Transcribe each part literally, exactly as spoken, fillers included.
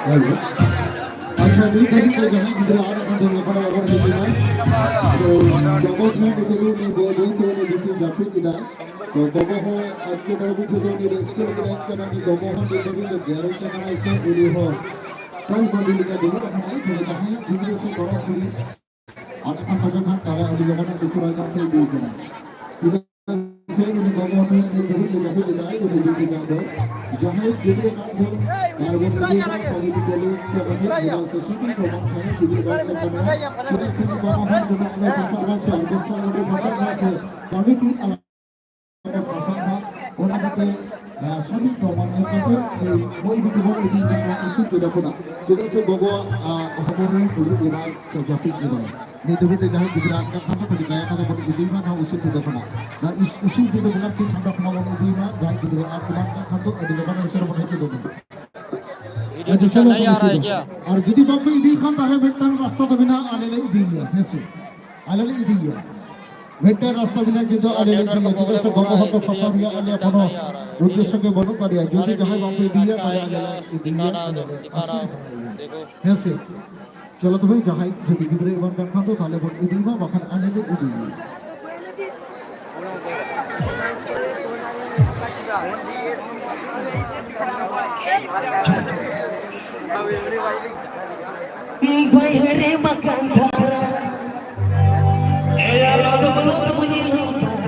Hello. ᱟᱪᱪᱷᱟ, ᱱᱤᱛ ᱫᱷᱟᱹᱵᱤᱡ ᱛᱮ ᱡᱟᱦᱟᱸᱭ ᱜᱤᱫᱽᱨᱟᱹ ᱟᱨ ᱮᱠᱷᱚᱱ ᱫᱚ ᱞᱮᱠᱷᱟ ᱵᱟᱵᱚᱱ ᱦᱤᱡᱩᱜ ᱠᱟᱱᱟ᱾ ᱛᱚ, ᱵᱟᱵᱚᱱ ᱦᱚᱸ ᱱᱤᱛᱚᱜ ᱫᱚ ᱩᱱᱤ ᱵᱟᱹᱭ ᱵᱟᱹᱭ ᱛᱮ ᱩᱱᱤ ᱡᱩᱛᱩ ᱡᱟᱹᱯᱤᱫ ᱮᱫᱟ᱾ ᱛᱚ, ᱵᱟᱵᱟ ᱦᱚᱸ ᱟᱡ ᱠᱚ ᱫᱷᱟᱨᱟ ᱵᱩᱡᱷᱟᱹᱣ ᱫᱚ ᱩᱱᱤ ᱨᱟᱹᱥᱠᱟᱹ ᱨᱮ ᱢᱮᱱᱟᱭ ᱠᱟᱱᱟ, ᱩᱱᱤ ᱵᱟᱵᱟ ᱦᱚᱸ ᱱᱤᱛ ᱫᱷᱟᱹᱵᱤᱡ ᱫᱚ ᱜᱮᱨᱚ ᱪᱟᱠᱟᱱᱟᱭ ᱥᱮ ᱩᱱᱤ ᱦᱚᱸ ᱛᱟᱭ ᱵᱟᱹᱜᱤ ᱞᱮᱠᱟ ᱫᱩᱲᱩᱵ ᱟᱠᱟᱱᱟᱭ᱾ ᱛᱚᱵᱮ ᱡᱟᱦᱟᱸᱭᱟᱜ ᱜᱤᱫᱽᱨᱟᱹ ᱥᱮ ᱯᱚᱨᱚᱵᱽ ᱯᱩᱨᱤ ᱟᱨ ᱮᱠᱷᱚᱱ ᱛᱚᱵᱮ ᱠᱷᱟᱱ ᱛᱟᱦᱞᱮ ᱟᱹᱰᱤ ᱞᱚᱜᱚᱱ ᱫᱤᱥᱚᱢ ᱨᱟᱡᱽ ᱥᱮᱫ ᱤᱫᱤ ᱠᱟᱱᱟ᱾ ᱪᱮᱫᱟᱜ ᱥᱮ ᱩᱱᱤ ᱵᱟᱵᱟ ᱦᱚᱸ ᱱᱤᱛ ᱫᱷᱟᱹᱵᱤᱡ ᱫᱚ ᱵᱟᱠᱚ ᱞᱟᱹᱭ ᱫᱟᱲᱮᱭᱟᱜ ᱠᱟᱱᱟ ᱡᱩᱫᱤ ᱠᱟᱱ ᱫᱚ ᱡᱟᱦᱟᱸᱭ ᱜᱤᱫᱽᱨᱟᱹ ᱠᱟᱱ ᱫᱚ ᱟᱨ ᱵᱚᱱ ᱞᱟᱹᱭ ᱠᱟᱱᱟ ᱥᱚᱝᱜᱤᱛ ᱠᱚ ᱞᱟᱹᱭ ᱠᱟᱱᱟ ᱥᱮ ᱥᱩᱫᱷᱤ ᱯᱨᱚᱢᱟᱱ ᱥᱟᱶ ᱜᱤᱫᱽᱨᱟᱹ ᱵᱟᱝ ᱠᱟᱱ ᱛᱟᱵᱚᱱᱟ᱾ ᱪᱮᱫᱟᱜ ᱥᱮ ᱵᱟᱵᱟ ᱦᱚᱸ ᱱᱚᱰᱮ ᱟᱞᱮ ᱯᱷᱟᱥᱟ ᱵᱷᱟᱥᱟ, ᱚᱨᱠᱮᱥᱴᱨᱟ ᱱᱚᱰᱮ ᱯᱷᱟᱥᱟ ᱵᱷᱟᱥᱟ, ᱠᱚᱢᱤᱴᱤ ᱟᱞᱮ ᱯᱷᱟᱥᱟ ᱵᱷᱟᱥᱟ, ᱚᱱᱟ ᱠᱷᱟᱹᱛᱤᱨ, ᱟᱸ, ᱥᱩᱫᱷᱤ ᱯᱨᱚᱢᱟᱱ ᱮᱢ ᱠᱟᱛᱮ ᱢᱟᱹᱭ ᱵᱤᱴᱤ ᱵᱚᱱ ᱤᱫᱤ ᱠᱚᱣᱟ ᱩᱥᱩᱞ ᱯᱮᱰᱟ ᱠᱷᱚᱱᱟᱜ᱾ ᱪᱮᱫᱟᱜ ᱥᱮ ᱜᱚᱜᱚᱣᱟᱜ, ᱟᱸ, ᱦᱚᱯᱚᱱ ᱨᱮ ᱫᱩᱲᱩᱵ ᱮᱱᱟᱭ ᱥᱮ ᱡᱟᱹᱯᱤᱫ ᱮᱫᱟᱭ᱾ ᱱᱤᱛ ᱫᱷᱟᱹᱵᱤᱡ ᱛᱮ ᱡᱟᱦᱟᱸᱭ ᱜᱤᱫᱽᱨᱟᱹ ᱟᱴᱠᱟᱜ ᱠᱷᱟᱱ ᱫᱚ ᱠᱟᱹᱴᱤᱡ ᱫᱟᱭᱟ ᱠᱟᱛᱮ ᱵᱚᱱ ᱤᱫᱤᱭ ᱢᱟ ᱱᱚᱣᱟ ᱩᱥᱩᱞ ᱯᱮᱰᱟ ᱠᱷᱚᱱᱟᱜ᱾ ᱱᱚᱣᱟ ᱤᱥ-, ᱩᱥᱩᱞ ᱯᱮᱰᱟ ᱜᱳᱞᱟᱯ ᱠᱩᱧ ᱪᱷᱟᱢᱰᱟ ᱠᱷᱚᱱᱟᱜ ᱵᱚᱱ ᱤᱫᱤᱭ ᱢᱟ᱾ ᱡᱟᱦᱟᱸᱭ ᱜᱤᱫᱽᱨᱟᱹ ᱟᱴᱠᱟᱜ ᱠᱷᱟᱱ ᱫᱚ ᱟᱹᱰᱤ ᱞᱚᱜᱚᱱ ᱩᱥᱟᱹᱨᱟ ᱵᱚᱱ ᱦᱮᱡ ᱜᱚᱫᱚᱜ ᱢᱟ᱾ ᱟᱪᱪᱷᱟ, ᱪᱚᱞᱚ, ᱵᱚᱱ ᱤᱫᱤᱭ ᱢᱟ᱾ ᱟᱨ ᱡᱩᱫᱤ ᱵᱟᱯᱮ ᱤᱫᱤᱭ ᱠᱷᱟᱱ ᱛᱟᱦᱞᱮ ᱢᱤᱫᱴᱟᱝ ᱨᱟᱥᱛᱟ ᱫᱚ ᱢᱮᱱᱟᱜᱼᱟ, ᱟᱞᱮ ᱞᱮ ᱤᱫᱤᱭᱮᱭᱟ, ᱦᱮᱸ ᱥᱮ? ᱟᱞᱮ ᱞᱮ ᱤᱫᱤᱭᱮᱭᱟ᱾ ᱢᱤᱫᱴᱟᱝ ᱨᱟᱥᱛᱟ ᱢᱮᱱᱟᱜᱼᱟ, ᱠᱤᱱᱛᱩ ᱟᱞᱮ ᱞᱮ ᱤᱫᱤᱭᱮᱭᱟ᱾ ᱪᱮᱫᱟᱜ ᱥᱮ ᱜᱚᱜᱚ ᱦᱚᱲ ᱫᱚ ᱯᱷᱟᱥᱟᱣ ᱨᱮᱭᱟᱜ ᱟᱞᱮᱭᱟᱜ ᱠᱳᱱᱳ ᱩᱫᱽᱫᱮᱥᱥᱚ ᱜᱮ ᱵᱟᱹᱱᱩᱜ ᱛᱟᱞᱮᱭᱟ᱾ ᱡᱩᱫᱤ ᱡᱟᱦᱟᱸᱭ ᱵᱟᱯᱮ ᱤᱫᱤᱭᱮᱭᱟ, ᱛᱟᱦᱞᱮ ᱟᱞᱮ ᱞᱮ ᱤᱫᱤᱭᱮᱭᱟ, ᱟᱞᱮ ᱞᱮ ᱟᱹᱥᱩᱞ ᱥᱟᱱᱟᱭᱮᱭᱟ᱾ ᱦᱮᱸ ᱥᱮ? ᱪᱚᱞᱚ ᱛᱚᱵᱮ, ᱡᱟᱦᱟᱸᱭ ᱡᱩᱫᱤ ᱜᱤᱫᱽᱨᱟᱹ ᱮᱢᱟᱱ ᱠᱟᱱ ᱠᱷᱟᱱ ᱫᱚ, ᱛᱟᱦᱞᱮ ᱵᱚᱱ ᱤᱫᱤ ᱢᱟ, ᱵᱟᱠᱷᱟᱱ ᱟᱞᱮ ᱞᱮ ᱤᱫᱤ ᱢᱟ᱾ ᱵᱟᱹᱭᱦᱟᱹᱲ ᱨᱮ ᱢᱟ ᱠᱟᱱ ᱫᱷᱟᱨᱟ, ᱮᱭᱟ ᱞᱚᱫᱚᱢ ᱞᱚᱫᱚᱢ ᱧᱮᱞᱚᱜ ᱠᱟᱱ᱾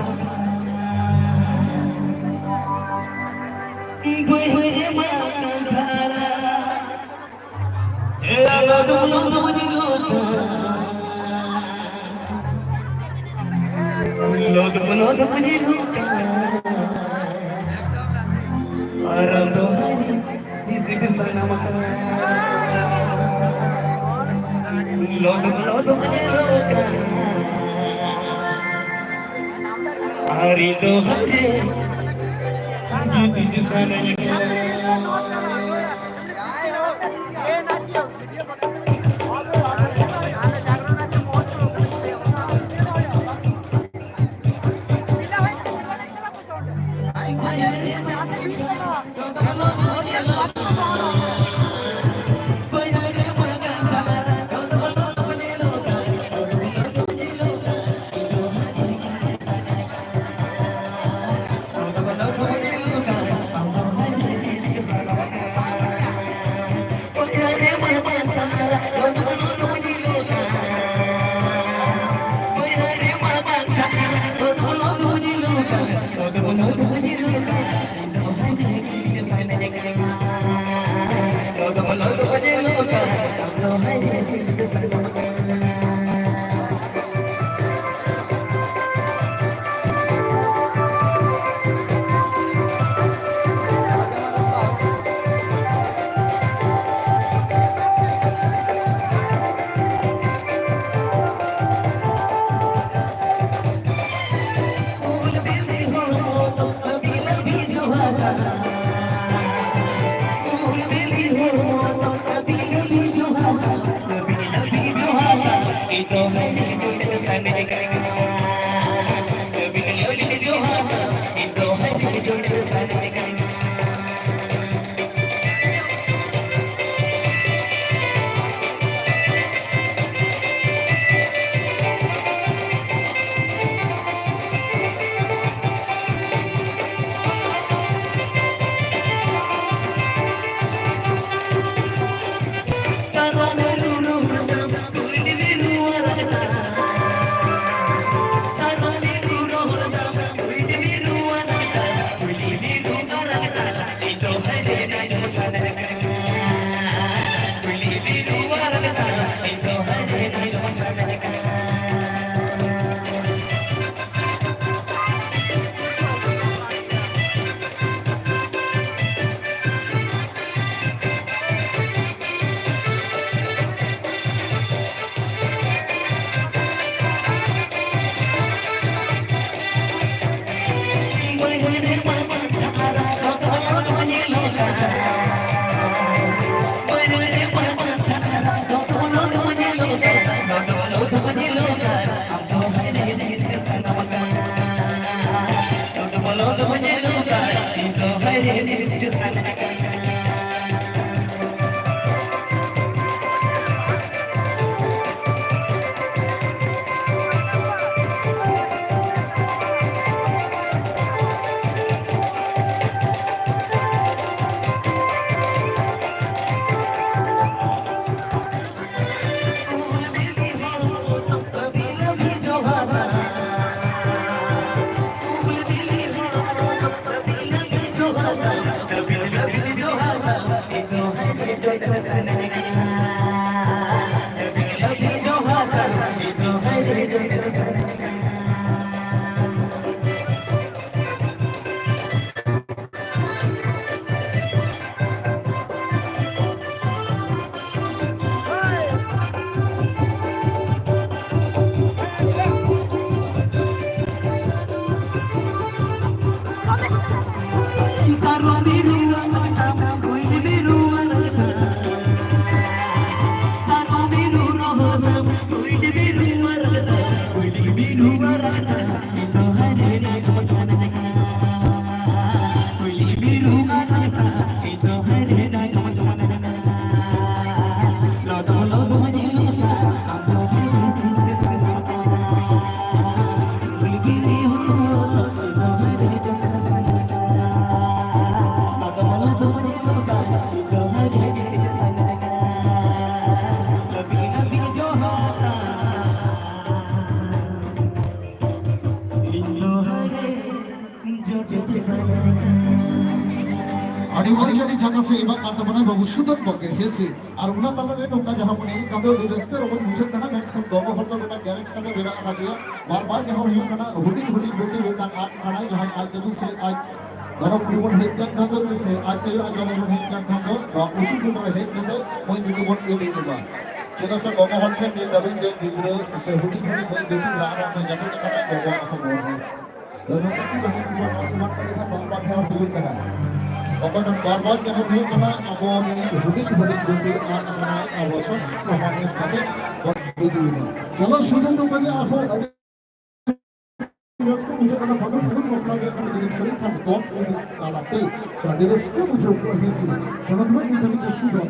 ᱵᱟᱹᱭᱦᱟᱹᱲ ᱨᱮ ᱢᱟ ᱠᱟᱱ ᱫᱷᱟᱨᱟ, ᱮᱭᱟ ᱞᱚᱫᱚᱢ ᱞᱚᱫᱚᱢ ᱧᱮᱞᱚᱜ ᱠᱟᱱ᱾ ᱞᱚᱫᱚᱢ ᱞᱚᱫᱚᱢ ᱧᱮᱞᱚᱜ ᱠᱟᱱ᱾ ᱟᱨ ᱟᱢ ᱫᱚ ᱦᱟᱭ ᱥᱤᱥᱤᱨ ᱥᱟᱱᱟᱢ ᱠᱟᱱ᱾ ᱞᱚᱫᱚᱢ ᱞᱚᱫᱚᱢ ᱧᱮᱞᱚᱜ ᱠᱟᱱ᱾ ᱟᱨ ᱤᱧ ᱫᱚ ᱦᱟᱭ ᱜᱤᱛᱤᱡ ᱥᱟᱱᱟᱧ ᱠᱟᱱ᱾ ᱟᱹᱰᱤ ᱢᱚᱡᱽ ᱟᱹᱰᱤ ᱡᱟᱭᱜᱟ ᱥᱮ ᱮᱢᱟᱜ ᱠᱟᱱ ᱛᱟᱵᱚᱱᱟ ᱵᱟᱹᱵᱩ ᱥᱩᱫᱚᱱ ᱜᱚᱢᱠᱮ, ᱦᱮᱸ ᱥᱮ? ᱟᱨ ᱚᱱᱟ ᱛᱟᱞᱟ ᱨᱮ ᱱᱚᱝᱠᱟ ᱡᱟᱦᱟᱸ ᱵᱚᱱ ᱮᱱᱮᱡ ᱠᱟᱱ ᱫᱚ ᱟᱹᱰᱤ ᱨᱟᱹᱥᱠᱟᱹ ᱨᱚᱢᱚᱡᱽ ᱵᱩᱡᱷᱟᱹᱜ ᱠᱟᱱᱟ, ᱢᱮᱱᱠᱷᱟᱱ ᱜᱚᱜᱚ ᱦᱚᱲ ᱫᱚ ᱢᱤᱫᱴᱟᱝ ᱜᱮᱨᱮᱡᱽ ᱠᱟᱛᱮ ᱢᱮᱱᱟᱜ ᱟᱠᱟᱫᱮᱭᱟ᱾ ᱵᱟᱨ ᱵᱟᱨ ᱱᱮᱦᱚᱨ ᱦᱩᱭᱩᱜ ᱠᱟᱱᱟ, ᱦᱩᱰᱤᱧ ᱦᱩᱰᱤᱧ ᱵᱤᱴᱤ ᱢᱤᱫᱴᱟᱝ ᱟᱫ ᱠᱟᱱᱟᱭ, ᱡᱟᱦᱟᱸᱭ ᱟᱡ ᱫᱟᱫᱩ ᱥᱮ ᱟᱡ ᱜᱚᱲᱚᱢ ᱠᱩᱲᱤ ᱵᱚᱱ ᱦᱮᱡ ᱠᱟᱱ ᱠᱷᱟᱱ ᱫᱚ ᱥᱮ ᱟᱡ ᱟᱭᱳ ᱟᱡ ᱵᱟᱵᱟ ᱵᱚᱱ ᱦᱮᱡ ᱠᱟᱱ ᱠᱷᱟᱱ ᱫᱚ ᱱᱚᱣᱟ ᱩᱥᱩᱞ ᱜᱚᱰᱟ ᱨᱮ ᱦᱮᱡ ᱠᱟᱛᱮ ᱢᱟᱹᱭ ᱵᱤᱴᱤ ᱵᱚᱱ ᱤᱫᱤ ᱠᱚᱢᱟ᱾ ᱪᱮᱫᱟᱜ ᱥᱮ ᱜᱚᱜᱚ ᱦᱚᱲ ᱴᱷᱮᱱ ᱱᱤᱛ ᱫᱷᱟᱹᱵᱤᱡ ᱛᱮ ᱜᱤᱫᱽᱨᱟᱹ ᱥᱮ ᱦᱩᱰᱤᱧ ᱦᱩᱰᱤᱧ ᱢᱟᱹᱭ ᱵᱤᱴᱤ ᱨᱟᱜ ᱨᱟᱜ ᱛᱮ ᱡᱟᱹᱯᱤᱫ ᱟᱠᱟᱫᱟᱭ, ᱜᱚᱜᱚ ᱟᱠᱚ ᱜᱚᱲ ᱨᱮ᱾ ᱚᱠᱚᱭ ᱴᱷᱮᱱ ᱵᱟᱨ ᱵᱟᱨ ᱱᱮᱦᱚᱨ ᱦᱩᱭᱩᱜ ᱠᱟᱱᱟ, ᱟᱵᱚ ᱱᱤᱭᱟᱹ ᱦᱩᱰᱤᱧ ᱦᱩᱰᱤᱧ ᱡᱩᱫᱤ ᱟᱨ ᱚᱱᱟ ᱟᱵᱚ ᱥᱚᱵ ᱥᱚᱢᱟᱡᱽ ᱠᱟᱛᱮ ᱵᱚᱱ ᱤᱫᱤᱭᱮᱫᱟ᱾ ᱪᱚᱞᱚ ᱥᱩᱫᱷᱩ ᱱᱚᱝᱠᱟ ᱜᱮ ᱟᱨᱦᱚᱸ ᱟᱹᱰᱤ ᱨᱟᱹᱥᱠᱟᱹ ᱵᱩᱡᱷᱟᱹᱜ ᱠᱟᱱᱟ, ᱵᱷᱟᱜᱮ ᱵᱷᱟᱜᱮ ᱵᱟᱯᱞᱟ ᱜᱮ ᱟᱹᱰᱤ ᱫᱤᱱ ᱥᱟᱹᱨᱤ ᱠᱷᱟᱱ ᱠᱚᱢ ᱤᱫᱤ ᱛᱟᱞᱟᱛᱮ ᱟᱹᱰᱤ ᱨᱟᱹᱥᱠᱟᱹ ᱵᱩᱡᱷᱟᱹᱣ ᱠᱚᱜᱼᱟ᱾ ᱦᱮᱸ ᱥᱮ ᱵᱟᱝ? ᱥᱮᱱᱚᱛ ᱨᱮ ᱱᱤᱛ ᱦᱟᱹᱵᱤᱡ ᱛᱮ ᱥᱩᱫᱷᱟ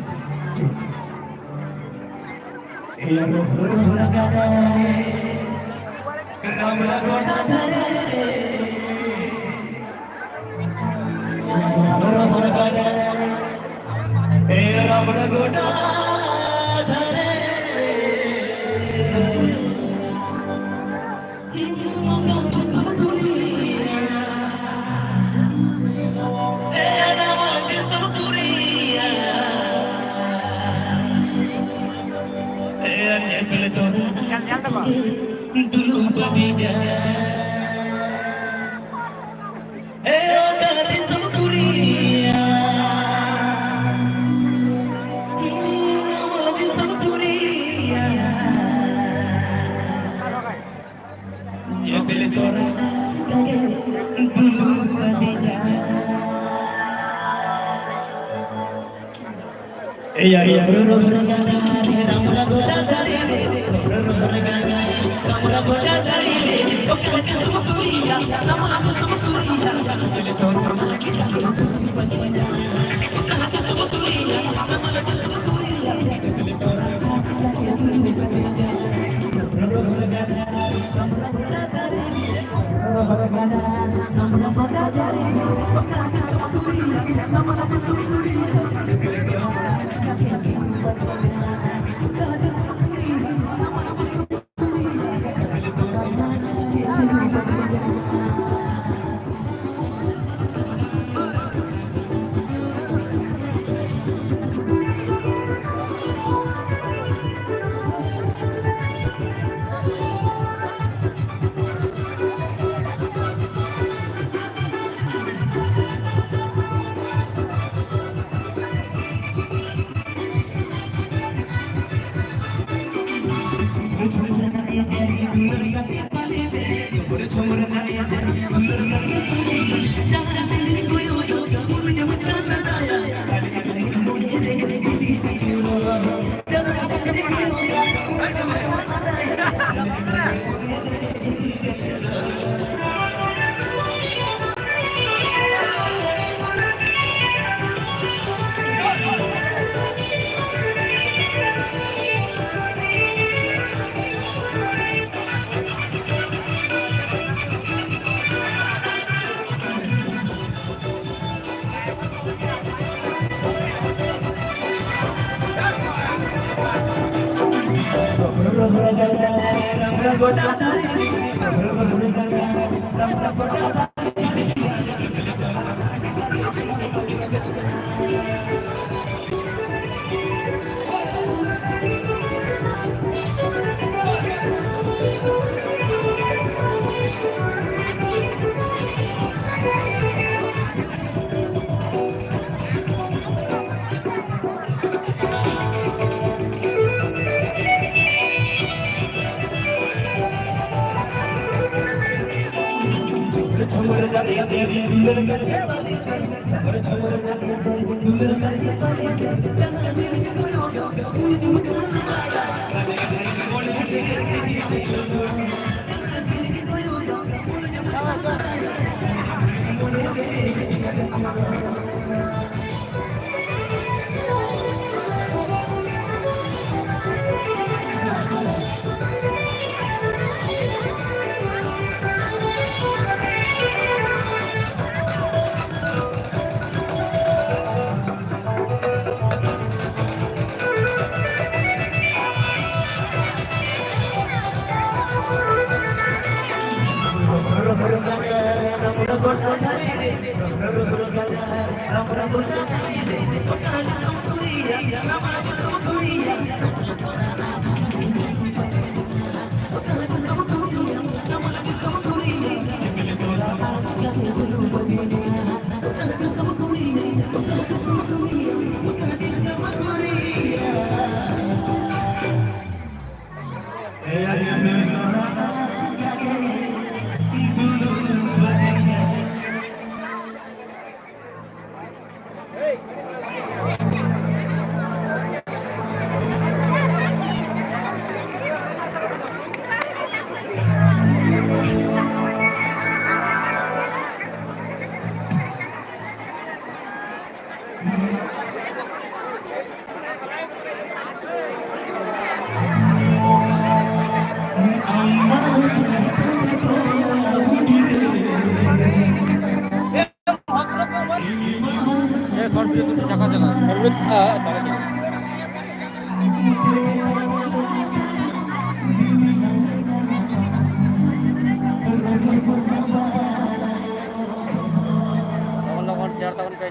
ᱮ, short video ᱛᱩᱫ ᱪᱟᱠᱟ ᱪᱟᱞᱟᱜ᱾ Short video, ᱟ, ᱪᱟᱠᱟ ᱪᱟᱞᱟᱜ᱾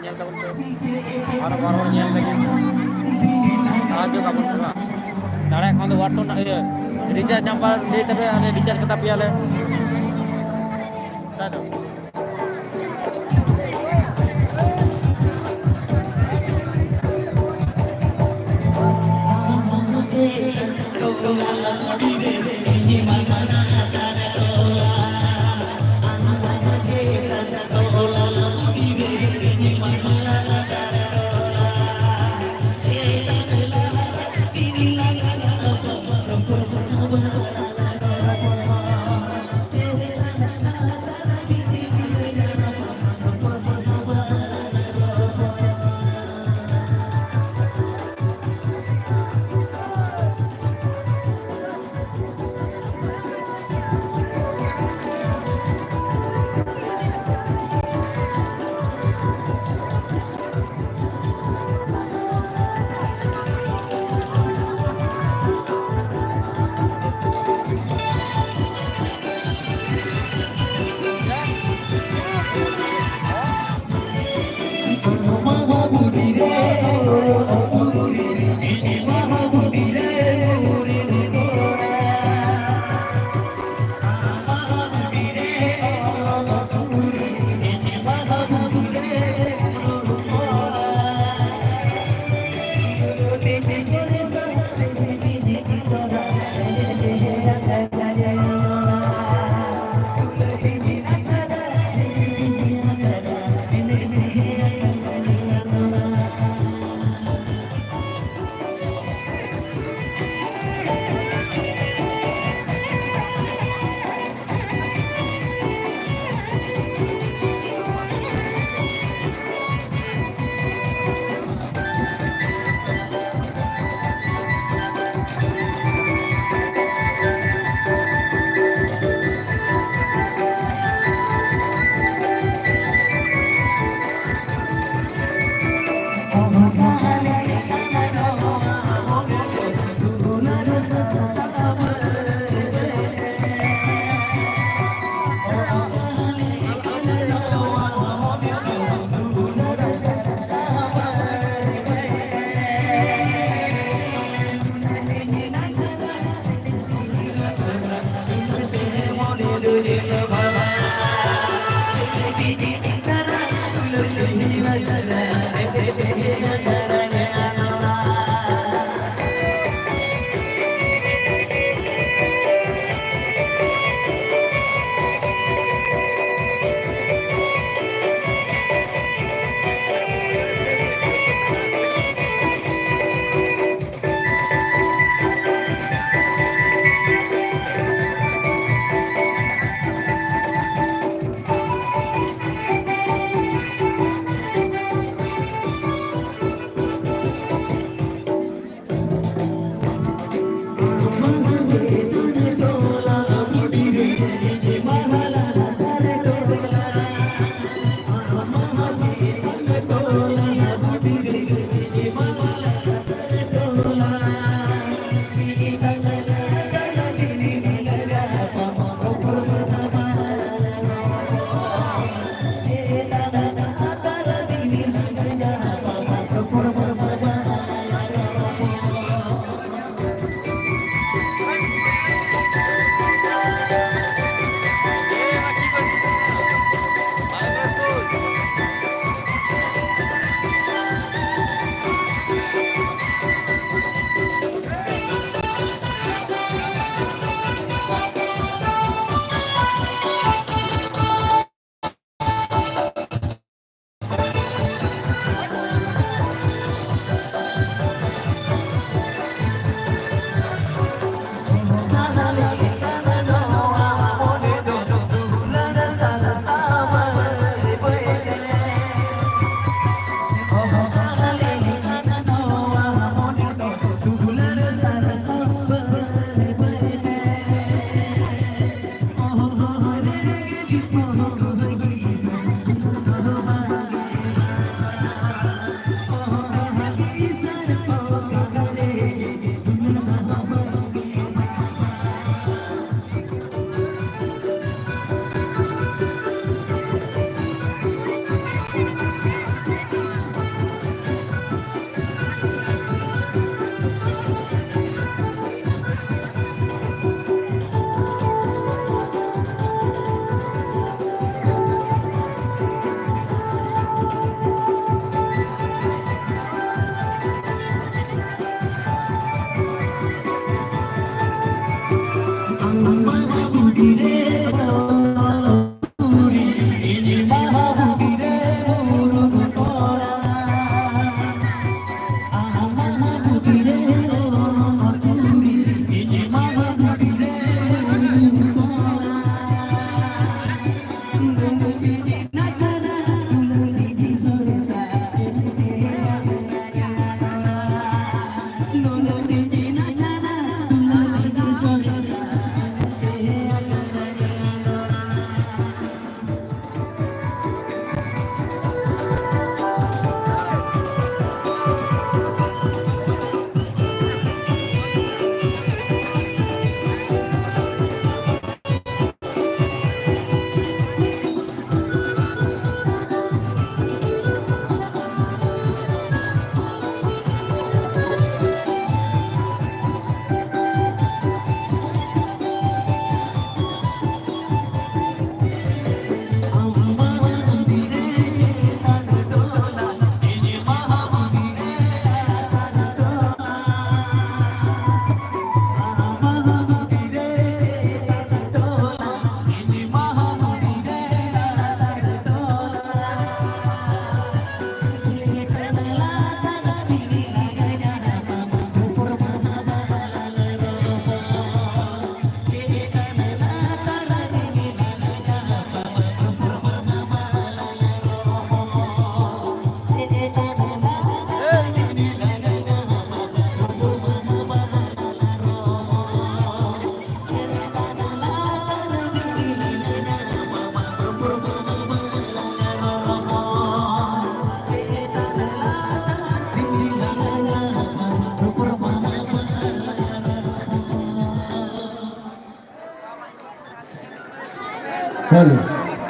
ᱧᱮᱞ ᱛᱟᱵᱚᱱ ᱯᱮ᱾ ᱟᱨ ᱵᱟᱨ ᱦᱚᱲ ᱧᱮᱞ ᱞᱟᱹᱜᱤᱫ ᱥᱟᱦᱟᱡᱽᱡᱚ ᱠᱟᱵᱚᱱ ᱯᱮ᱾ ᱫᱟᱲᱮᱭᱟᱜ ᱠᱷᱟᱱ ᱫᱚ WhatsApp ᱱᱟ-, ᱤᱭᱟᱹ, recharge number ᱞᱟᱹᱭ ᱛᱟᱯᱮ, ᱟᱞᱮ recharge ᱠᱟᱛᱟ ᱯᱮᱭᱟᱞᱮ᱾ ᱛᱟᱭ ᱛᱚ?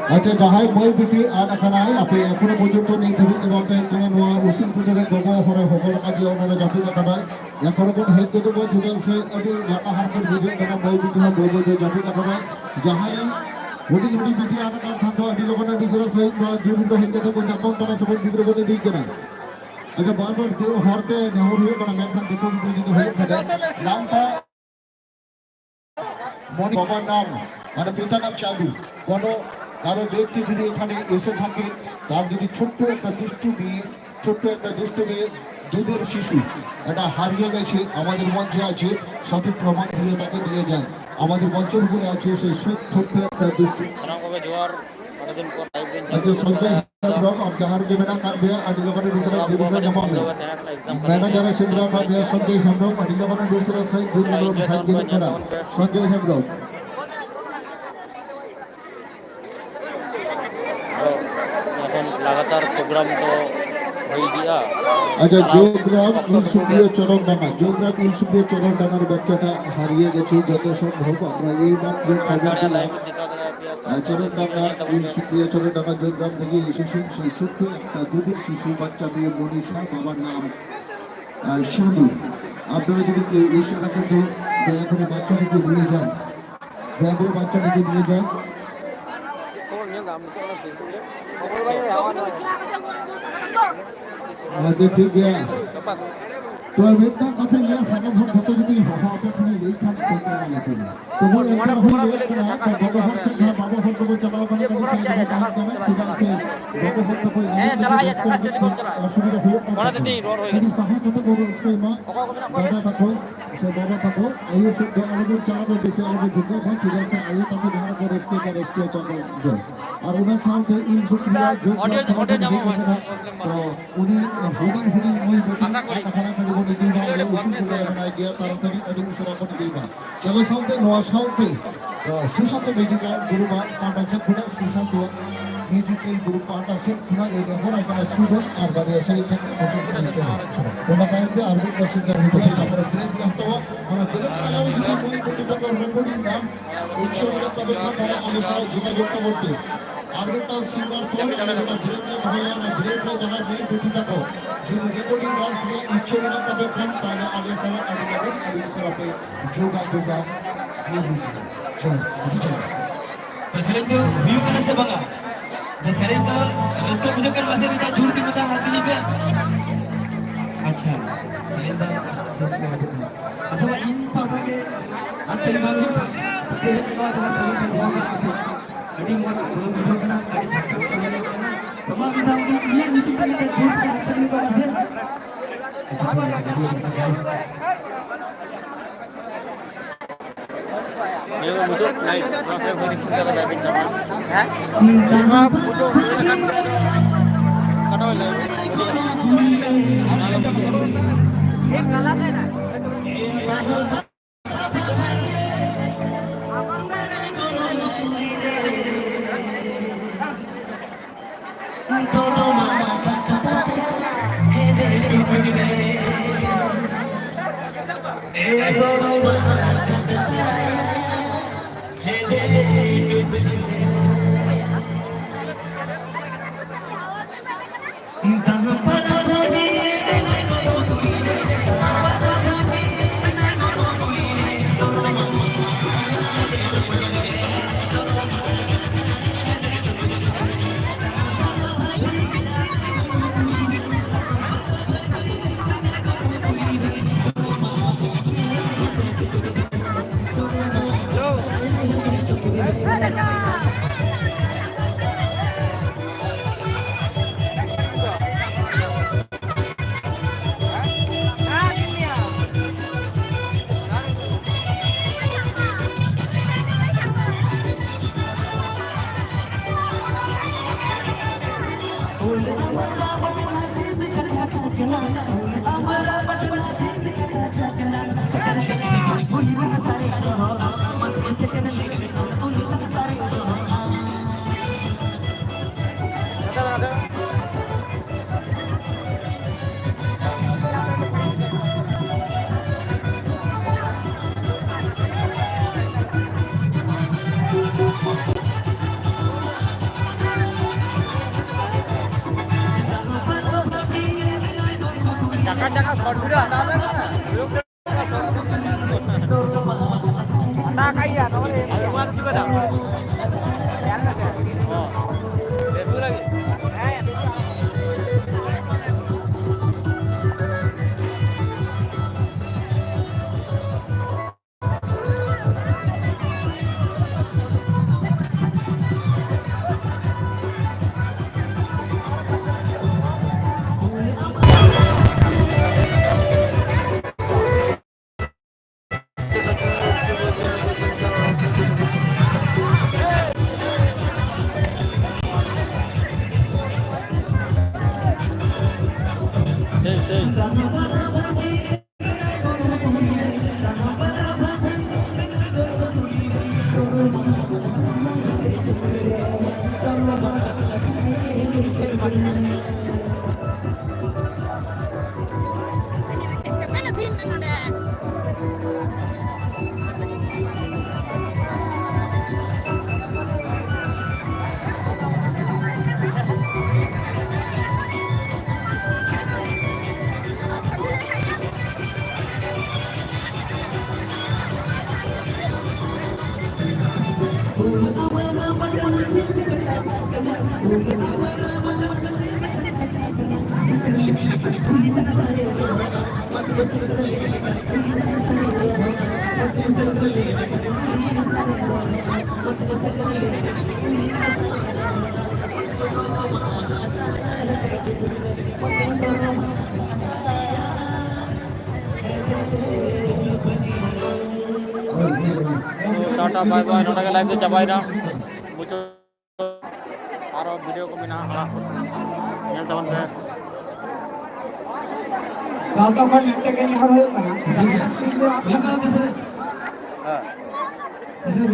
ᱟᱪᱪᱷᱟ, ᱡᱟᱦᱟᱸᱭ ᱢᱟᱹᱭ ᱵᱤᱴᱤ ᱟᱫ ᱟᱠᱟᱱᱟᱭ, ᱟᱯᱮ ᱮᱠᱷᱚᱱᱳ ᱯᱚᱨᱡᱚᱱᱛᱚ ᱱᱤᱛ ᱫᱷᱟᱹᱵᱤᱡ ᱛᱮ ᱵᱟᱯᱮ ᱦᱮᱡ ᱟᱠᱟᱱᱟ, ᱱᱚᱣᱟ ᱩᱥᱩᱞ ᱯᱤᱸᱰᱟᱹ ᱨᱮ ᱜᱚᱜᱚ ᱦᱚᱨᱮ ᱦᱚᱵᱚᱨ ᱟᱠᱟᱫᱮᱭᱟ, ᱚᱱᱟ ᱨᱮ ᱡᱟᱹᱯᱤᱫ ᱟᱠᱟᱫᱟᱭ᱾ ᱮᱠᱷᱚᱱᱳ ᱵᱚᱱ ᱦᱮᱡ ᱜᱚᱫᱚᱜ ᱢᱟ, ᱪᱮᱫᱟᱜ ᱥᱮ ᱟᱹᱰᱤ ᱞᱟᱸᱜᱟ ᱦᱟᱨᱠᱮᱛ ᱵᱩᱡᱷᱟᱹᱜ ᱠᱟᱱᱟ᱾ ᱢᱟᱹᱭ ᱵᱤᱴᱤ ᱦᱚᱸ ᱵᱟᱹᱭ ᱵᱟᱹᱭ ᱛᱮ ᱡᱟᱹᱯᱤᱫ ᱟᱠᱟᱫᱟᱭ᱾ ᱡᱟᱦᱟᱸᱭ ᱦᱩᱰᱤᱧ ᱦᱩᱰᱤᱧ ᱵᱤᱴᱤ ᱟᱫ ᱟᱠᱟᱱ ᱠᱷᱟᱱ ᱫᱚ ᱟᱹᱰᱤ ᱞᱚᱜᱚᱱ ᱟᱹᱰᱤ ᱩᱥᱟᱹᱨᱟ ᱥᱟᱺᱦᱤᱡ ᱱᱚᱣᱟ ᱡᱩᱢ ᱨᱮ ᱦᱮᱡ ᱠᱟᱛᱮ ᱵᱚᱱ ᱧᱟᱯᱟᱢ ᱠᱟᱱᱟ ᱥᱮ ᱵᱚᱱ ᱜᱤᱫᱽᱨᱟᱹ ᱵᱚᱱ ᱤᱫᱤᱭᱮ ᱠᱟᱱᱟ᱾ ᱟᱪᱪᱷᱟ, ᱵᱟᱨ ᱵᱟᱨ ᱫᱮᱣ ᱦᱚᱲ ᱛᱮ ᱱᱮᱦᱚᱨ ᱦᱩᱭᱩᱜ ᱠᱟᱱᱟ, ᱢᱮᱱᱠᱷᱟᱱ ᱫᱤᱠᱩ ᱜᱤᱫᱽᱨᱟᱹ ᱡᱩᱫᱤ ᱦᱩᱭᱩᱜ ᱠᱷᱟᱱ ᱱᱟᱢᱴᱟ ᱢᱚᱱᱤ ᱵᱟᱵᱟ ᱱᱟᱢ, ᱢᱟᱱᱮ ᱯᱤᱛᱟ ᱱᱟᱢ ᱪᱟᱸᱫᱩ, ᱠᱳᱱᱳ কারো ব্যক্তি যদি এখানে এসে থাকে, তার যদি ছোট্ট একটা দুষ্টুমি, ছোট্ট একটা দুষ্টুমি, দুধের শিশু, এটা হারিয়ে গেছে, আমাদের মঞ্চে আছে, সঠিক প্রমাণ দিয়ে তাকে নিয়ে যায়। আমাদের মঞ্চের উপরে আছে সেই ছোট্ট একটা দুষ্টু। ᱥᱟᱱᱟᱢ ᱠᱚᱜᱮ ᱡᱚᱦᱟᱨ᱾ ᱟᱹᱰᱤ ᱫᱤᱱ ᱯᱚᱨ live ᱞᱤᱧ ᱟᱪᱪᱷᱟ, ᱧᱟᱢ ᱥᱚᱧᱡᱚᱭ ᱠᱮᱫᱟ᱾ ᱦᱮᱢᱵᱨᱚᱢ, ᱟᱢ ᱡᱟᱦᱟᱸ ᱨᱮᱜᱮ ᱢᱮᱱᱟᱜ ᱟᱠᱟᱫ ᱢᱮᱭᱟ, ᱟᱹᱰᱤ ᱞᱚᱜᱚᱱ ᱟᱹᱰᱤ ᱩᱥᱟᱹᱨᱟ ᱡᱤᱨᱟᱹᱣ ᱧᱟᱢᱚᱜ ᱢᱮ᱾ ᱢᱮᱱᱮᱡᱟᱨ ᱮ ᱥᱮᱸᱫᱽᱨᱟ ᱟᱠᱟᱫ ᱢᱮᱭᱟ, ᱥᱚᱧᱡᱚᱭ ᱦᱮᱢᱵᱨᱚᱢ, ᱟᱹᱰᱤ ᱞᱚᱜᱚᱱ ᱟᱹᱰᱤ ᱩᱥᱟᱹᱨᱟ ᱥᱟᱺᱦᱤᱡ ᱡᱤᱨᱟᱹᱣ ᱧᱟᱢᱚᱜ ᱢᱮ᱾ ᱥᱚᱧᱡᱚᱭ ᱦᱮᱢᱵᱨᱚᱢ᱾ ᱟᱫᱚ ᱮᱠᱷᱚᱱ ᱞᱟᱜᱟᱛᱟᱨ program ᱫᱚ ᱦᱩᱭ ᱤᱫᱤᱜᱼᱟ᱾ ᱟᱪᱪᱷᱟ, ᱪᱟᱞᱟᱣ ᱡᱳᱜᱽᱨᱟᱢ ᱚᱠᱛᱚ ᱩᱞ ᱥᱩᱯᱨᱤᱭᱚ ᱪᱚᱨᱚᱱ ᱰᱟᱸᱜᱟ, ᱡᱳᱜᱽᱨᱟᱢ ᱩᱞ ᱥᱩᱯᱨᱤᱭᱚ ᱪᱚᱨᱚᱱ ᱰᱟᱸᱜᱟ ᱨᱮ ᱵᱟᱪᱪᱟᱴᱟ ᱦᱟরিয়ে গেছে, যত সম্ভব আমরা এই মাত্র খবর পেলাম। ᱟᱨ ᱪᱚᱨᱚᱱ ᱰᱟᱸᱜᱟ ᱩᱞ ᱥᱩᱯᱨᱤᱭᱚ ᱪᱚᱨᱚᱱ ᱰᱟᱸᱜᱟ ᱡᱳᱜᱽᱨᱟᱢ ᱛᱮᱜᱮ ᱮᱥᱮ ᱥᱩᱨ ᱥᱩᱨ ᱪᱷᱩᱴᱴᱩ ᱮᱠᱴᱟ ᱫᱩᱫᱤ ᱥᱤᱥᱩ ᱵᱟᱪᱪᱟ ᱢᱮᱭᱮ ᱢᱚᱱᱤᱥᱟ, ᱵᱟᱵᱟᱨ ᱱᱟᱢ, ᱟᱨ, ᱥᱟᱫᱷᱩ᱾ ᱟᱯᱮ ᱡᱩᱫᱤ ᱠᱮᱣ ᱮᱥᱮ ᱠᱟᱛᱮ ᱫᱚ ᱫᱟᱭᱟ ᱠᱚᱨᱮ ᱵᱟᱪᱪᱟ ᱠᱚ ᱞᱟᱹᱭ ᱡᱟᱱ᱾ ᱵᱟᱵᱩ ᱵᱟᱪᱪᱟ ᱠᱚ ᱞᱟᱹᱭ ᱡᱟᱱ᱾ ᱟᱪᱪᱷᱟ, ᱴᱷᱤᱠ ᱜᱮᱭᱟ᱾ ᱛᱚ, ᱢᱤᱫᱴᱟᱝ ᱠᱟᱛᱷᱟᱧ ᱞᱟᱹᱭᱟ, ᱥᱟᱱᱟᱢ ᱦᱚᱲ ᱡᱷᱚᱛᱚ ᱡᱩᱫᱤ ᱦᱚᱦᱚ ᱟᱯᱮ ᱠᱷᱟᱱ ᱞᱟᱹᱭ ᱠᱷᱟᱱ ᱴᱷᱤᱠ ᱜᱮᱭᱟ᱾ ᱛᱚᱵᱩ ᱮᱱᱛᱮ ᱨᱮᱦᱚᱸ ᱞᱟᱹᱭ ᱠᱟᱱᱟ, ᱛᱚ ᱵᱟᱵᱟ ᱦᱚᱲ ᱥᱮᱫ ᱡᱟᱦᱟᱸ ᱵᱟᱵᱟ ᱦᱚᱲ ᱫᱚᱵᱚ ᱪᱟᱞᱟᱣ ᱠᱟᱱᱟ, ᱠᱟᱹᱴᱤᱡ ᱥᱟᱭᱤᱰ ᱨᱮ ᱛᱟᱦᱮᱸ ᱠᱟᱱᱟ, ᱪᱮᱫᱟᱜ ᱥᱮ ᱵᱟᱵᱟ ᱦᱚᱲ ᱛᱟᱠᱚ ᱮᱢᱚᱱ ᱠᱟᱹᱴᱤᱡ ᱚᱥᱩᱵᱤᱫᱷᱟ ᱦᱩᱭᱩᱜ ᱠᱟᱱ ᱛᱟᱠᱚᱣᱟ᱾ ᱠᱟᱹᱴᱤᱡ ᱥᱟᱦᱟ ᱠᱟᱛᱮ ᱵᱚᱱ ᱨᱟᱹᱥᱠᱟᱹᱭ ᱢᱟ᱾ ᱫᱟᱫᱟ ᱛᱟᱠᱚ ᱥᱮ ᱵᱟᱵᱟ ᱛᱟᱠᱚ ᱟᱭᱳ ᱥᱮᱫ ᱫᱚ ᱟᱞᱚᱵᱚᱱ ᱪᱟᱞᱟᱜ ᱢᱟ, ᱵᱮᱥᱤ ᱟᱞᱚᱵᱚᱱ ᱡᱷᱩᱸᱠᱟᱹᱜ ᱢᱟ, ᱪᱮᱫᱟᱜ ᱥᱮ ᱟᱭᱳ ᱛᱟᱠᱚ ᱡᱟᱦᱟᱸ ᱨᱮᱠᱚ ᱨᱟᱹᱥᱠᱟᱹᱭ ᱠᱟᱱ ᱨᱟᱹᱥᱠᱟᱹ ᱦᱚᱪᱚ ᱠᱚ ᱫᱚ᱾ ᱟᱨ ᱚᱱᱟ ᱥᱟᱶᱛᱮ ᱤᱧ ᱥᱩᱠᱨᱤᱭᱟᱜ ᱡᱳᱜᱽ audio, audio ᱧᱟᱢᱚᱜ ᱠᱟᱱᱟ, problem ᱵᱟᱹᱱᱩᱜᱼᱟ᱾ ᱛᱚ ᱩᱱᱤ ᱦᱩᱰᱤᱧ ᱦᱩᱰᱤᱧ ᱢᱟᱹᱭ ᱵᱤᱴᱤ ᱟᱥᱟ ᱠᱚᱨᱤ᱾ ᱟᱨ ᱛᱟᱦᱞᱮ ᱠᱷᱟᱱ ᱵᱚᱱ ᱤᱫᱤ ᱢᱟ, ᱩᱱᱤ ᱩᱥᱩᱞ ᱠᱚ ᱢᱮᱱᱟᱭ ᱜᱮᱭᱟ, ᱛᱟᱲᱟᱛᱟᱲᱤ ᱟᱹᱰᱤ ᱩᱥᱟᱹᱨᱟ ᱵᱚᱱ ᱤᱫᱤ ᱢᱟ᱾ ᱪᱚᱞᱚ ᱥᱟᱶᱛᱮ, ᱱᱚᱣᱟ ᱥᱟᱶᱛᱮ, ᱟᱸ, ᱥᱩᱥᱟᱱᱛᱚ ᱢᱤᱣᱡᱤᱠᱟᱞ ᱜᱨᱩᱯ ᱟᱜ ᱯᱟᱦᱴᱟ ᱥᱮᱫ ᱠᱷᱚᱱᱟᱜ, ᱥᱩᱥᱟᱱᱛᱚ ᱢᱤᱣᱡᱤᱠᱟᱞ ᱜᱨᱩᱯ ᱯᱟᱦᱴᱟ ᱥᱮᱫ ᱠᱷᱚᱱᱟᱜ ᱞᱮ ᱱᱮᱦᱚᱨ ᱟᱠᱟᱱᱟ, ᱥᱩᱫᱚᱱ ᱟᱨ ᱵᱟᱨᱭᱟ ᱥᱟᱹᱲᱤ ᱠᱷᱟᱱ ᱢᱩᱪᱟᱹᱫ ᱥᱟᱹᱲᱤ ᱠᱟᱱᱟ᱾ ᱚᱱᱟ ᱛᱟᱭᱚᱢ ᱛᱮ ᱟᱨ ᱢᱤᱫ ᱵᱟᱨ ᱥᱤᱝᱜᱟᱨ ᱢᱩᱪᱟᱹᱫ ᱟᱠᱟᱱᱟ᱾ ᱵᱨᱮᱠ ᱞᱮ ᱦᱟᱛᱟᱣᱟ, ᱚᱱᱟ ᱵᱨᱮᱠ ᱛᱟᱭᱚᱢ ᱡᱩᱫᱤ ᱢᱟᱹᱭ ᱵᱤᱴᱤ ᱛᱟᱠᱚ ᱨᱮᱠᱚᱨᱰᱤᱝ ᱰᱟᱱᱥ ᱩᱱ ᱥᱚᱢᱚᱭ ᱨᱮ ᱛᱚᱵᱮ ᱠᱷᱟᱱ ᱟᱞᱮ ᱥᱟᱶ ᱡᱳᱜᱟᱡᱳᱜᱽ ᱛᱟᱵᱚᱱ ᱯᱮ᱾ ᱟᱨ ᱢᱤᱫᱴᱟᱝ ᱥᱤᱝᱜᱟᱨ ᱯᱚᱨ ᱟᱞᱮ ᱱᱚᱰᱮ ᱵᱨᱮᱠ ᱞᱮ ᱫᱚᱦᱚᱭᱟ᱾ ᱚᱱᱟ ᱵᱨᱮᱠ ᱨᱮ ᱡᱟᱦᱟᱸᱭ ᱢᱟᱹᱭ ᱵᱤᱴᱤ ᱛᱟᱠᱚ ᱡᱩᱫᱤ ᱨᱮᱠᱚᱨᱰᱤᱝ ᱰᱟᱱᱥ ᱨᱮᱭᱟᱜ ᱤᱪᱪᱷᱟᱹ ᱢᱮᱱᱟᱜ ᱛᱟᱯᱮ ᱠᱷᱟᱱ, ᱛᱟᱦᱞᱮ ᱟᱞᱮ ᱥᱟᱞᱟᱜ ᱟᱹᱰᱤ ᱞᱚᱜᱚᱱ ᱟᱹᱰᱤ ᱩᱥᱟᱹᱨᱟ ᱯᱮ ᱡᱳᱜᱟᱡᱳᱜᱟ᱾ ᱱᱤᱭᱟᱹ ᱦᱩᱭᱩᱜ ᱠᱟᱱᱟ᱾ ᱪᱚᱞᱚ, ᱦᱤᱡᱩᱜ ᱪᱚᱞᱚ᱾ ᱛᱚ, ᱥᱮᱨᱮᱧ ᱫᱚ ᱦᱩᱭᱩᱜ ᱠᱟᱱᱟ ᱥᱮ ᱵᱟᱝᱟ? ᱛᱚ, ᱥᱮᱨᱮᱧ ᱫᱚ ᱨᱟᱹᱥᱠᱟᱹ ᱵᱩᱡᱷᱟᱹᱜ ᱠᱟᱱᱟ ᱥᱮ? ᱢᱤᱫ ᱫᱷᱟᱣ ᱡᱳᱨ ᱛᱮ ᱢᱤᱫ ᱫᱷᱟᱣ ᱦᱟᱛ ᱛᱟᱹᱞᱤ ᱯᱮ᱾ ᱟᱪᱪᱷᱟ, ᱥᱮᱨᱮᱧ ᱫᱚ ᱨᱟᱹᱥᱠᱟᱹ ᱵᱩᱡᱷᱟᱹᱜ ᱠᱟᱱᱟ᱾ ᱟᱪᱪᱷᱟ, ᱢᱟ ᱤᱧ ᱯᱟᱦᱴᱟ ᱜᱮ ᱦᱟᱛ ᱛᱟᱹᱞᱤ ᱵᱟᱝ ᱦᱩᱭᱩᱜ ᱠᱟᱱᱟ᱾ ᱛᱮᱦᱮᱧ ᱱᱚᱣᱟ ᱡᱟᱦᱟᱸ ᱥᱮᱨᱮᱧ ᱯᱮ ᱫᱚᱦᱚ ᱠᱟᱜᱼᱟ, ᱟᱹᱰᱤ ᱢᱚᱡᱽ ᱥᱮᱨᱮᱧ ᱵᱩᱡᱷᱟᱹᱜ ᱠᱟᱱᱟ, ᱟᱹᱰᱤ ᱡᱷᱟᱠᱟᱥ ᱥᱮᱨᱮᱧ ᱠᱟᱱᱟ᱾ ᱛᱚ, ᱢᱟ ᱢᱤᱫ ᱫᱷᱟᱣ ᱩᱱᱤ ᱤᱧᱟᱹᱜ ᱧᱩᱛᱩᱢ ᱛᱮ ᱢᱤᱫ ᱫᱷᱟᱣ ᱡᱳᱨ ᱛᱮ ᱦᱟᱛ ᱛᱟᱹᱞᱤ ᱠᱚ ᱢᱟᱥᱮ᱾ ᱱᱤᱭᱟᱹ ᱫᱚ ᱢᱩᱪᱟᱹᱫ ᱱᱟᱭᱤᱴ, ᱱᱚᱣᱟ ᱥᱮ ᱵᱷᱟᱹᱜᱤ ᱴᱷᱤᱠ ᱠᱟᱫᱟ ᱞᱟᱭᱵᱤᱱ ᱪᱟᱵᱟ᱾ ᱦᱮᱸ? ᱱᱤᱭᱟᱹ ᱢᱟ ᱢᱩᱪᱟᱹᱫ ᱦᱩᱭ ᱞᱮᱠᱷᱟᱱ ᱜᱮ ᱠᱟᱴᱟᱣ ᱞᱟᱭᱵᱤᱱ᱾ ᱦᱟᱛᱟᱣ ᱠᱟᱜ ᱜᱮᱭᱟ, ᱱᱚᱜᱼᱚᱭ ᱟᱹᱜᱩ ᱠᱟᱛᱮ ᱪᱩᱠᱟᱹ ᱫᱟᱢ? ᱦᱚᱸ᱾ ᱞᱮᱵᱩ ᱞᱟᱹᱜᱤᱫ? ᱦᱮᱸ᱾ ᱴᱟᱴᱟ ᱵᱟᱭ ᱵᱟᱭ, ᱱᱚᱰᱮ ᱜᱮ ᱞᱟᱭᱤᱵᱷ ᱫᱚ ᱪᱟᱵᱟᱭᱮᱱᱟ, ᱢᱩᱪᱟᱹᱫ᱾ ᱟᱨᱚ ᱵᱷᱤᱰᱤᱭᱳ ᱠᱚ ᱢᱮᱱᱟᱜᱼᱟ, ᱧᱮᱞ ᱛᱟᱵᱚᱱ ᱯᱮ᱾ ᱜᱟᱶᱛᱟ ᱠᱷᱚᱱ ᱢᱤᱫᱴᱮᱱ ᱜᱮ ᱱᱮᱦᱚᱨ ᱦᱩᱭᱩᱜ ᱠᱟᱱᱟ, ᱦᱮᱸ᱾